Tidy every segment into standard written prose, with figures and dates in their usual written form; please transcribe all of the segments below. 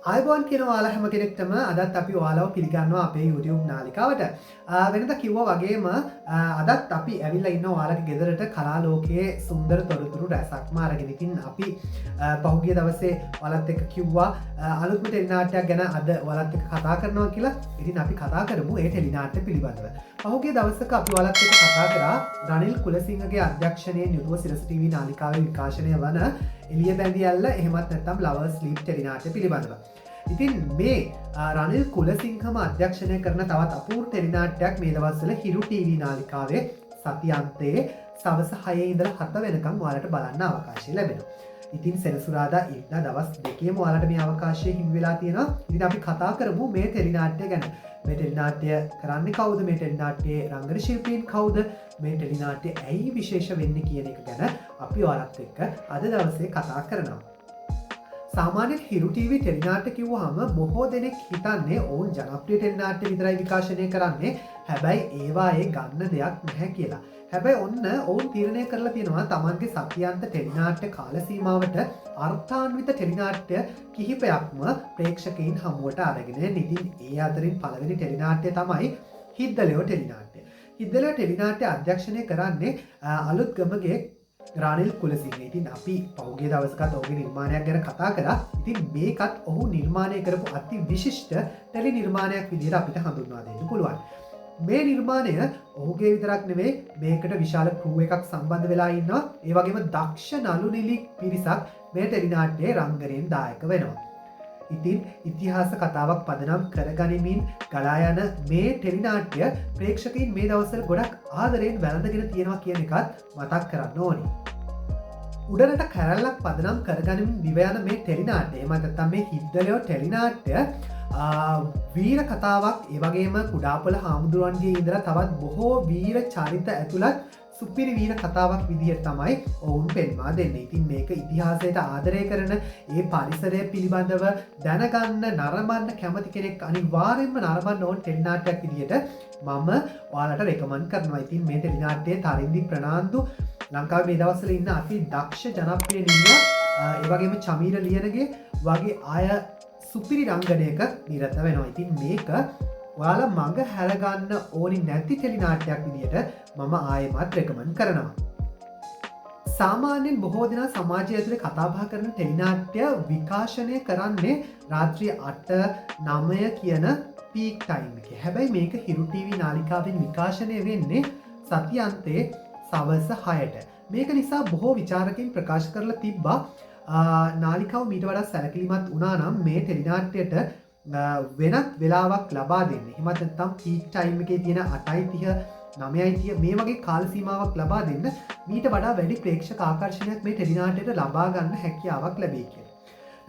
ආයුබෝවන් කියන ඔයාලා හැම කෙනෙක්ටම අදත් අපි ඔයාලව පිළිගන්නවා අපේ YouTube නාලිකාවට. වෙනදා කිව්වා වගේම අදත් අපි ඇවිල්ලා ඉන්න ඔයාලගේ ගෙදරට කලා ලෝකයේ සුන්දර තොරතුරු රැසක්ම අරගෙන. ඉතින් අපි පහුගිය දවසේ ඔයාලත් එක්ක කිව්වා අලුත්ම ටෙලි නාට්‍යයක් ගැන අද ඔයාලත් එක්ක කතා කරනවා කියලා. ඉතින් අපි කතා කරමු ඒ ටෙලි නාට්‍ය පිළිබඳව. පහුගිය දවසක අපි ඔයාලත් එක්ක කතා කරා රනිල් කුලසිංහගේ අධ්‍යක්ෂණයෙන් යුතුව සිරස ටීවී නාලිකාවේ විකාශනය වන එළිය බැඳියල්ල එහෙමත් නැත්නම් ලවර්ස් ලීප් ටෙලි නාට්‍ය පිළිබඳව. ඉතින් මේ රනිල් කුලසිංහම අධ්‍යක්ෂණය කරන තවත් අපූර්ව ටෙලි නාට්‍යයක් මේ දවස්වල හිරු ටීවී නාලිකාවේ සති අන්තයේ සවස 6 ඉඳලා 7 වෙනකම් ඔයාලට බලන්න අවකාශය ලැබෙනවා. ඉතින් සෙනසුරාදා ඉරිදා දවස් දෙකේම ඔයාලට මේ අවකාශය හිමි වෙලා තියෙනවා. ඉතින් අපි කතා කරමු මේ ටෙලි නාට්‍ය ගැන. මේ ටෙලි නාට්‍ය කරන්නේ කවුද? මේ ටෙලි නාට්‍යයේ රංගන ශිල්පීන් කවුද? මේ ටෙලි නාට්‍ය ඇයි විශේෂ වෙන්නේ කියන එක ගැන අපි ඔයාලත් එක්ක අද දවසේ කතා කරනවා. සාමාන්‍යයෙන් හිරු ටීවී ටෙලිනාට්‍ය කිව්වහම බොහෝ දෙනෙක් හිතන්නේ ඔවුන් ජනප්‍රිය ටෙලිනාට්‍ය විතරයි විකාශනය කරන්නේ. හැබැයි ඒවා ඒ ගන්න දෙයක් නැහැ කියලා. හැබැයි ඔන්න ඔවුන් තීරණය කරලා තියෙනවා තමන්ගේ සතියන්ත ටෙලිනාට්‍ය කාල සීමාවට අර්ථාන්විත ටෙලිනාට්‍ය කිහිපයක්ම ප්‍රේක්ෂකයින් හමුවට අරගෙන එන්න. ඉතින් ඒ අතරින් පළවෙනි ටෙලිනාට්‍ය තමයි හිද්දලයෝ ටෙලිනාට්‍ය. හිද්දලයෝ ටෙලිනාට්‍ය අධ්‍යක්ෂණය කරන්නේ අලුත්ගමගේ රනිල් කුලසිංහ. ඉතින් අපි පහුගිය දවසකත් ඔහුගේ නිර්මාණයක් ගැන කතා කරා. ඉතින් මේකත් ඔහු නිර්මාණය කරපු අති විශිෂ්ට ටෙලි නිර්මාණයක් විදිහට අපිට හඳුන්වා දෙන්න පුළුවන්. මේ නිර්මාණය ඔහුගේ විතරක් නෙවෙයි, මේකට විශාල ක්‍රූ එකක් සම්බන්ධ වෙලා ඉන්නවා. ඒ වගේම දක්ෂ නළු නිලි පිරිසක් මේ ටෙලි නාට්‍යයේ රංගනයෙන් දායක වෙනවා. ඉතින් ඉතිහාස කතාවක් පදනම් කරගනිමින් ගලා යන මේ ටෙලි නාට්‍ය ප්‍රේක්ෂකයින් මේ දවස්වල ගොඩක් ආදරයෙන් වැළඳගෙන තියෙනවා කියන එකත් මතක් කරන්න ඕනි. උඩරට කැරැල්ලක් පදනම් කරගනිමින් දිව යන මේ ටෙලි නාට්‍ය, එහෙම නැත්නම් මේ හිද්දලයෝ ටෙලි නාට්‍ය වීර කතාවක්, ඒ වගේම කුඩාපොළ හාමුදුරුවන්ගේ ඉඳලා තවත් බොහෝ වීර චරිත ඇතුළත් සුපිරි වීර කතාවක් විදිහට තමයි ඔවුන් පෙන්වා දෙන්නේ. ඉතින් මේක ඉතිහාසයට ආදරය කරන, ඒ පරිසරය පිළිබඳව දැනගන්න, නරඹන්න කැමති කෙනෙක් අනිවාර්යයෙන්ම නරඹන්න ඕන ටෙලි නාට්‍යයක් විදිහට මම ඔයාලට රෙකමන්ඩ් කරනවා. ඉතින් මේ ටෙලි නාට්‍යයේ තරින්දි ප්‍රනාන්දු ලංකාවේ මේ දවස්වල ඉන්න අති දක්ෂ ජනප්‍රිය නිලියක්, ඒ වගේම චමීර ලියනගේ වගේ අය සුපිරි රංගනයක නිරත වෙනවා. ඉතින් මේක ඔයාලා මඟ හැරගන්න ඕනි නැති ටෙලි නාට්‍යයක් විදිහට මම ආයෙමත් රෙකමන්ඩ් කරනවා. සාමාන්‍යයෙන් බොහෝ දෙනා සමාජය ඇතුලේ කතා බහ කරන ටෙලි නාට්‍ය විකාශනය කරන්නේ රාත්‍රී 8 9 කියන පීක් ටයිම් එකේ. හැබැයි මේක හිරු ටීවී නාලිකාවෙන් විකාශනය වෙන්නේ සති අන්තයේ සවස 6ට. මේක නිසා බොහෝ විචාරකයින් ප්‍රකාශ කරලා තිබ්බා නාලිකාව මීට වඩා සැලකිලිමත් වුණා නම් මේ ටෙලි නාට්‍යයට වෙනත් වෙලාවක් ලබා දෙන්න. එහෙමත් නැත්නම් පීක් ටයිම් එකේ තියෙන 8:30 9:30 මේ වගේ කාල සීමාවක් ලබා දෙන්න මීට වඩා වැඩි ප්‍රේක්ෂක ආකර්ෂණයක් මේ ටෙලි නාට්‍යයට ලබා ගන්න හැකියාවක් ලැබෙයි කියලා.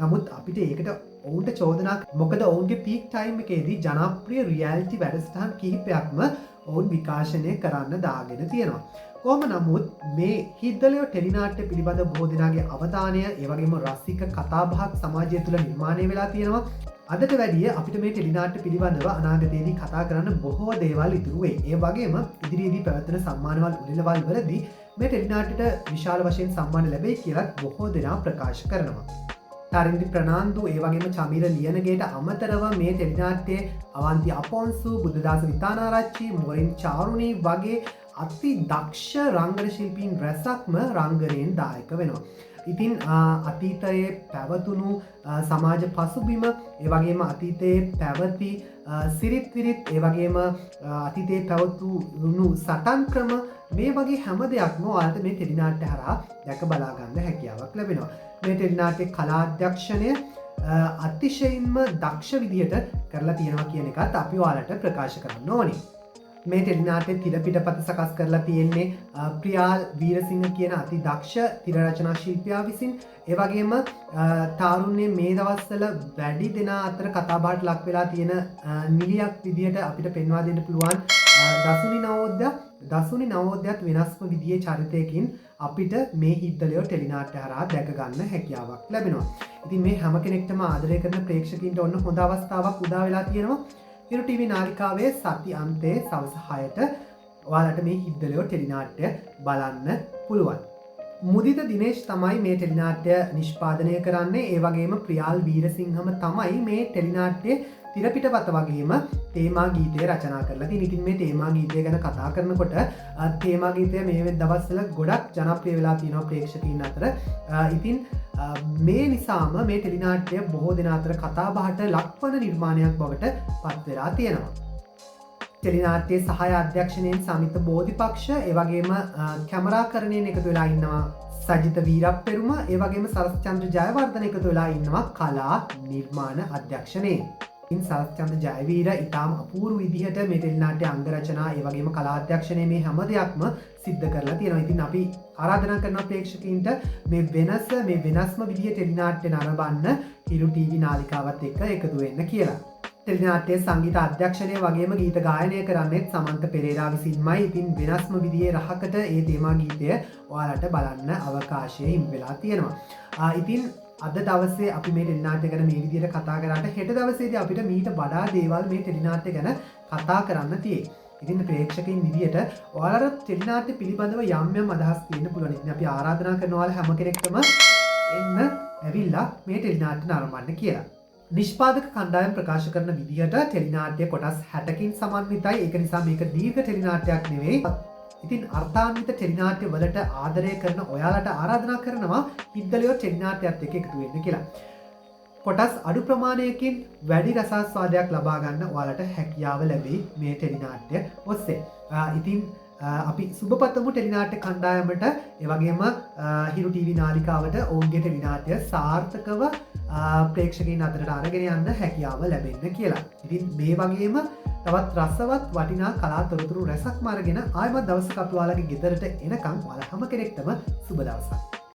නමුත් අපිට ඒකට ඔවුන්ට චෝදනා, මොකද ඔවුන්ගේ පීක් ටයිම් එකේදී ජනප්‍රිය රියැලිටි වැඩසටහන් කිහිපයක්ම ඔවුන් විකාශනය කරන්න දාගෙන තියෙනවා. කොහොම නමුත් මේ හිද්දලයෝ ටෙලි නාට්‍ය පිළිබඳ බොහෝ දෙනාගේ අවධානය, ඒ වගේම රසික කතාබහක් සමාජය තුළ නිර්මාණය වෙලා තියෙනවා. අදට වැඩිය අපිට මේ ටෙලි නාට්‍ය පිළිබඳව අනාගතයේදී කතා කරන්න බොහෝ දේවල් ඉතුරු වෙයි. ඒ වගේම ඉදිරියේදී පැවැත්වෙන සම්මානවල් උළෙලවල් වලදී මේ ටෙලි නාට්‍යයට විශාල වශයෙන් සම්මාන ලැබෙයි කියලත් බොහෝ දෙනා ප්‍රකාශ කරනවා. තරින්දි ප්‍රනාන්දු, ඒ වගේම චමීර ලියනගේට අමතරව මේ ටෙලි නාට්‍යයේ අවන්ති අපොන්සු, බුද්ධදාස විතානාරච්චි, මොරින් චාරුණි වගේ අති දක්ෂ රංගන ශිල්පීන් රැසක්ම රංගනයෙන් දායක වෙනවා. ඉතින් අතීතයේ පැවතුණු සමාජ පසුබිම, ඒ වගේම අතීතයේ පැවති සිරිත් විරිත්, ඒ වගේම අතීතයේ පැවතුණු සටන් ක්‍රම, මේ වගේ හැම දෙයක්ම ඔයාලට මේ ටෙලි නාට්‍ය හරහා දැක බලා ගන්න හැකියාවක් ලැබෙනවා. මේ ටෙලි නාට්‍ය කලාධ්‍යක්ෂණය අතිශයින්ම දක්ෂ විදිහට කරලා තියෙනවා කියන එකත් අපි ඔයාලට ප්‍රකාශ කරන්න ඕනේ. මේ ටෙලි නාට්‍යයේ තිර පිටපත සකස් කරලා තියෙන්නේ ප්‍රියාල් වීරසිංහ කියන අති දක්ෂ තිර රචනා ශිල්පියා විසින්. ඒ වගේම තාරුණ්‍යයේ මේ දවස්වල වැඩි දෙනා අතර කතාබහට ලක් වෙලා තියෙන නිලියක් විදිහට අපිට පෙන්වා දෙන්න පුළුවන් දසුනි නවෝද්‍ය. දසුනි නවෝද්‍යත් වෙනස්ම විදිහේ චරිතයකින් අපිට මේ හිද්දලයෝ ටෙලි නාට්‍ය හරහා දැක ගන්න හැකියාවක් ලැබෙනවා. ඉතින් මේ හැම කෙනෙක්ටම ආදරය කරන ප්‍රේක්ෂකයින්ට ඔන්න හොඳ අවස්ථාවක් උදා වෙලා තියෙනවා. හිරු ටීවී නාලිකාවේ සති අන්තයේ සවස 6ට ඔයාලට මේ හිද්දලයෝ ටෙලි නාට්‍ය බලන්න පුළුවන්. මුදිත දිනේෂ් තමයි මේ ටෙලිනාට්‍ය නිෂ්පාදනය කරන්නේ. ඒ වගේම ප්‍රියාල් වීරසිංහම තමයි මේ ටෙලිනාට්‍ය තිරපිටපත වගේම තේමා ගීතය රචනා කරලා තියෙන්නේ. ඉතින් මේ තේමා ගීතය ගැන කතා කරනකොට තේමා ගීතය මේ දවස්වල ගොඩක් ජනප්‍රිය වෙලා තියෙනවා ප්‍රේක්ෂකයින් අතර. ඉතින් මේ නිසාම මේ ටෙලිනාට්‍ය බොහෝ දෙනා අතර කතා බහට ලක්වන නිර්මාණයක් බවට පත් වෙලා තියෙනවා. ටෙලිනාට්‍යයේ සහාය අධ්‍යක්ෂණයෙන් සමිත බෝධිපක්ෂ, ඒ වගේම කැමරාකරණයෙන් එකතු වෙලා ඉන්නවා සජිත වීරප්පෙරුම, ඒ වගේම සරස්චන්ද්‍ර ජයවර්ධන එකතු වෙලා ඉන්නවා කලා නිර්මාණ අධ්‍යක්ෂණයෙන්. ඉතින් සරස්චන්ද්‍ර ජයවීර ඉතාම අපූර්ව විදිහට මේ ටෙලිනාට්‍ය අංග රචනා, ඒ වගේම කලා අධ්‍යක්ෂණය මේ හැම දෙයක්ම සිද්ධ කරලා තියෙනවා. ඉතින් අපි ආරාධනා කරන ප්‍රේක්ෂකයින්ට මේ වෙනස, මේ වෙනස්ම විදිහේ ටෙලිනාට්‍ය නරඹන්න හිරු ටීවී නාලිකාවත් එක්ක එකතු වෙන්න කියලා. ටෙලිනාට්‍යයේ සංගීත අධ්‍යක්ෂණය වගේම ගීත ගායනය කරන්නේත් සමන්ත පෙරේරා විසින්මයි. ඉතින් වෙනස්ම විදිහේ රහකට ඒ තේමා ගීතය ඔයාලට බලන්න අවකාශය හිමි වෙලා තියෙනවා. ඉතින් අද දවසේ අපි මේ ටෙලිනාට්‍ය ගැන මේ විදිහට කතා කරාට හෙට දවසේදී අපිට මීට වඩා දේවල් මේ ටෙලිනාට්‍ය ගැන කතා කරන්න තියෙයි. ඉතින් ප්‍රේක්ෂකයින් විදිහට ඔයාලට ටෙලිනාට්‍ය පිළිබඳව යම් යම් අදහස් තියෙන්න පුළුවන්. ඉතින් අපි ආරාධනා කරනවා ඔයාලා හැම කෙනෙක්ටම එන්න ඇවිල්ලා මේ ටෙලිනාට්‍ය නරඹන්න කියලා. නිෂ්පාදක කණ්ඩායම් ප්‍රකාශ කරන විදිහට ටෙලිනාට්‍ය කොටස් 60කින් සමන්විතයි. ඒක නිසා මේක දීර්ඝ ටෙලිනාට්‍යයක් නෙවෙයි. ඉතින් අර්ථාන්විත ටෙලිනාට්‍ය වලට ආදරය කරන ඔයාලට ආරාධනා කරනවා හිද්දලියෝ ටෙලිනාට්‍යයත් එක්ක එකතු වෙන්න කියලා. කොටස් අඩු ප්‍රමාණයකින් වැඩි රසාස්වාදයක් ලබා ගන්න ඔයාලට හැකියාව ලැබෙයි මේ ටෙලිනාට්‍ය ඔස්සේ. ඉතින් අපි සුබ පතමු ටෙලිනාට්‍ය කණ්ඩායමට, ඒ වගේම හිරු ටීවී නාලිකාවට ඔවුන්ගේ ටෙලිනාට්‍ය සාර්ථකව ප්‍රේක්ෂකයින් අතරට අරගෙන යන්න හැකියාව ලැබෙන්න කියලා. ඉතින් මේ වගේම තවත් රසවත් වටිනා කලා තොරතුරු රැසක්ම අරගෙන ආයෙමත් දවසක අපි ඔයාලගේ ගෙදරට එනකන් ඔයාලා හැම කෙනෙක්ටම සුබ දවසක්.